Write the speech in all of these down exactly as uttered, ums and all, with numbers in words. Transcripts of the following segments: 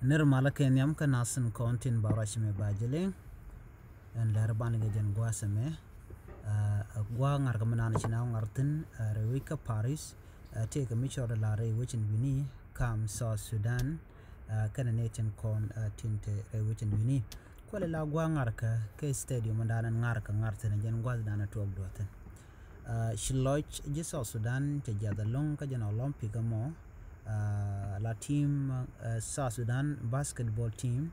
Nir malä kɛ nhiam kä nasin kɔn tin ba ruac mɛ ba jɛ liŋ. Ɛn lɛr ban gɛ jɛn gua̱a̱th mɛ. Ɛ gua̱a̱th ŋa̱r kɛ mi nan ci na ŋa̱r thin rɛy wec kä Paris. Tëëkɛ mi cɔɔd la rɛy wec in wi̱ni kam South Sudan. Kɛnɛ ni tin kɔn tin te rɛy wec in wi̱ni. Kuɛlɛ la gua̱a̱th ŋa̱r kɛ kɛ stadium dan ɛn ŋa̱r kɛ ŋa̱r thin jɛn gua̱a̱th dan tuɔk duɔthin. Ci lɔc ji̱ South Sudan cɛ jiath ɛlɔ̱ŋ kä jɛn Olympic ɛmɔ. La team South Sudan basketball team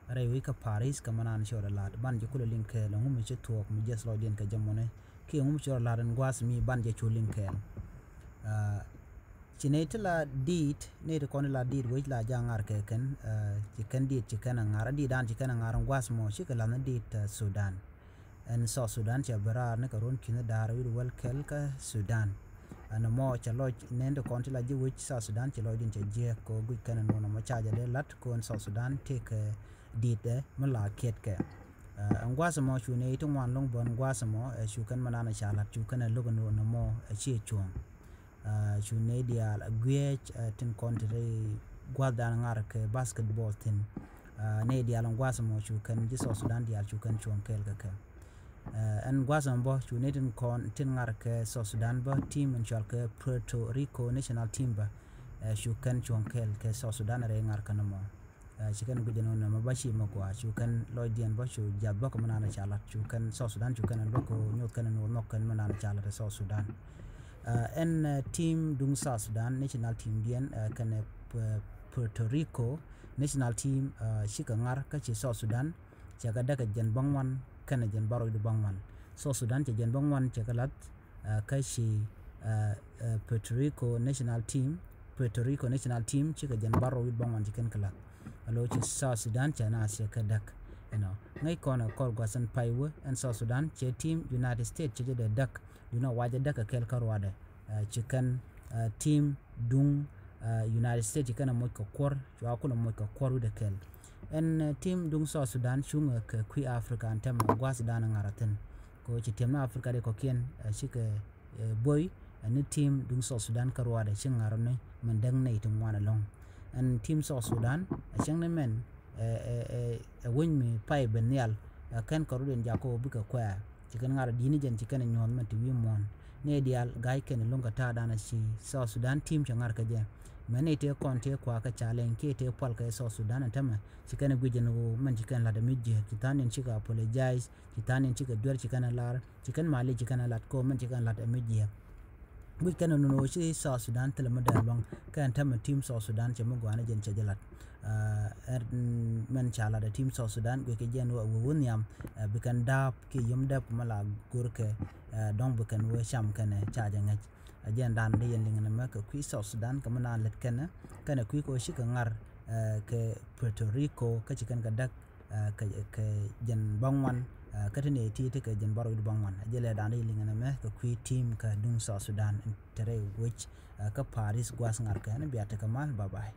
rɛy wec kä Paris kɛ mɛnan ci rɔ lat ban jɛ kulɛ liŋ kɛɛl ɛŋu mi ci thuɔɔk mi jiɛth lɔcdiɛn kɛ jɛ mɔni kiɛ ɛŋu mi ci rɔ lat ɛn gua̱a̱th mi ban jɛ cu liŋ kɛɛl. Ci nɛy ti la diit nɛy ti kɔn ti la diit wec la ja̱ ŋa̱r kɛ kɛn. Ci kɛn diit ci kɛn a ŋa̱r a diit dan ci kɛn a ŋa̱r ɛn gua̱a̱th mɔ cikɛ lath ni diit Sudan. Ɛn South Sudan cɛ bi raar ni kɛ ruɔ̱n ki̱ni da̱a̱r wi̱r wäl kɛl kä Sudan. Ɛn ɛmɔ cɛ lɔc nɛn ti kɔn ti la ji̱ wec South Sudan cɛ lɔcdiɛn cɛ jiɛk kɛ guic kɛn ɛn wun ɛmɔ ca jɛ dee la̱t kɛ wun South Sudan tëëkɛ di̱t ɛ mi la kiɛt kɛ. Ɛn gua̱a̱th ɛmɔ cu nɛy ti ŋuan lo̱ŋ bä ɛn gua̱a̱th ɛmɔ ɛ cu kɛn mi nan ɛ ca la̱t cu kɛn ɛ lo̱k ɛn wun ɛmɔ ɛ ciɛ cuɔ̱ɔ̱ŋ. Cu nɛy diaal a guiɛc tin kɔn ti rɛy gua̱thdan ŋa̱r kɛ basketball thin. Nɛy diaal in gua̱th mɔ cu kɛn ji̱ South Sudan diaal cu kɛn cuɔ̱ŋ kɛɛl kɛ kɛ. Ɛn gua̱th mɔ bä cu nɛy tin kɔn tin ŋa̱r kɛ South Sudan bä team in cual kɛ Puerto Rico national team bä cu kɛn cuɔ̱ŋ kɛɛl kɛ South Sudan rɛy ŋa̱r kɛ nɔmɔ. Ci kɛn guic ɛn ɣöö nɛmɛ bä ci mɛ gɔaa cu kɛn lɔcdiɛn bä cu jiath bä kɛ mi naan ca lat cu kɛn South Sudan cu kɛn luäk kɛ ɣöö nyoth kɛn ɛn ɣöö nhɔk kɛn mi naan ca lat ɛ South Sudan. Ɛn team duŋ South Sudan national team diɛn kɛn Puerto Rico national team cikɛ ŋar kä ci South Sudan cɛ kɛ däk kɛ jɛn bäŋuan kɛn jɛn bärɔcdu bäŋuan. South Sudan cɛ jɛn bäŋuan cɛ kɛ lath kä ci Puerto Rico national team Puerto Rico national team cikɛ jɛn bärɔcdu bäŋuan ci kɛn kɛ lath. Alo ci South Sudan cɛ na cɛ kɛ däk. Ɛnɔ ŋäc kɔn ɛ kɔr gua̱th ɛn pay wä ɛn South Sudan cɛ team United States cɛ jɛ dee däk. Duna wacɛ däk kɛ kɛl kä ruadɛ ci kɛn team duŋ United States ci kɛn ɛ moc kɛ kuɔr cua kulɛ moc kɛ kuɔr wi̱dɛ kɛl. Ɛn team duŋ South Sudan cuŋ kɛ kui̱ Africa ɛn tɛmɛ gua̱th Sudan ŋa̱r a thi̱n. Kɛ ci tiɛm ni Africa di kɔkiɛn cikɛ boi ɛn ni team duŋ South Sudan kä ruadɛ ci ŋa̱r ni mɛn däk nɛy ti ŋuan ɛlɔ̱ŋ. Ɛn team South Sudan a cäŋ ni mɛn ɛ weny mi pay ben nhial. Kɛn kɛ rut in jakɔ bikɛ kuɛɛr ci kɛn ŋa̱r di̱t ni jɛn ci kɛn nyuɔ̱th mɛn ti wi̱i̱ muɔ̱ɔ̱n. Nɛy diaal ga̱a̱c kɛn lo̱ŋ kɛ ta̱a̱ dan ci South Sudan team cɛ ŋa̱r kɛ jɛ. Mɛn nɛy tëë kɔn tëë kuakä ca lɛny kiɛ tëë pual kɛ South Sudan ɛn tämɛ ci kɛn guic ɛn ɣöö mɛn ci kɛn la̱t ɛ mi jiääk ci tha̱a̱ŋ niɛn cikɛ apologize ci tha̱a̱ŋ niɛn cikɛ duer ci kɛn lar ci kɛn mali ci kɛn lat kɛ ɣöö mɛn ci kɛn la̱t ɛ mi jiääk. Guic kɛn nunu ci South Sudan thilɛ mi dee luaŋ kɛn tämɛ team South Sudan cɛ mi gɔaa ni jɛn cɛ jɛ lat. Ɛn mɛn ca lat ɛ team South Sudan guic kɛ jɛn wä wä nhiam bi kɛn da̱a̱p kiɛ yom dɛp mi la go̱r kɛ dɔ̱ŋ bi kɛn wä cam kɛn ca jɛ ŋäc. Ɛ jɛn dan di yɛn liŋ nɛmɛ kɛ kui̱ South Sudan kɛ mi naan lät kɛn kɛn kui̱ kɛ wä cikɛ ŋa̱r kɛ Puerto Rico kä ci kɛn kɛ däk kɛ jɛn bäŋuan. Kä ti ni ti ti kɛ jɛn bärɔcdu bäŋuan. Ɛ jɛ lɛ dan di yɛn liŋ nɛmɛ kɛ kui̱ team kɛ duŋ South Sudan tɛrɛ wec kä Paris gua̱th ŋa̱r kɛ ni bia tekɛ mal. Bye bye.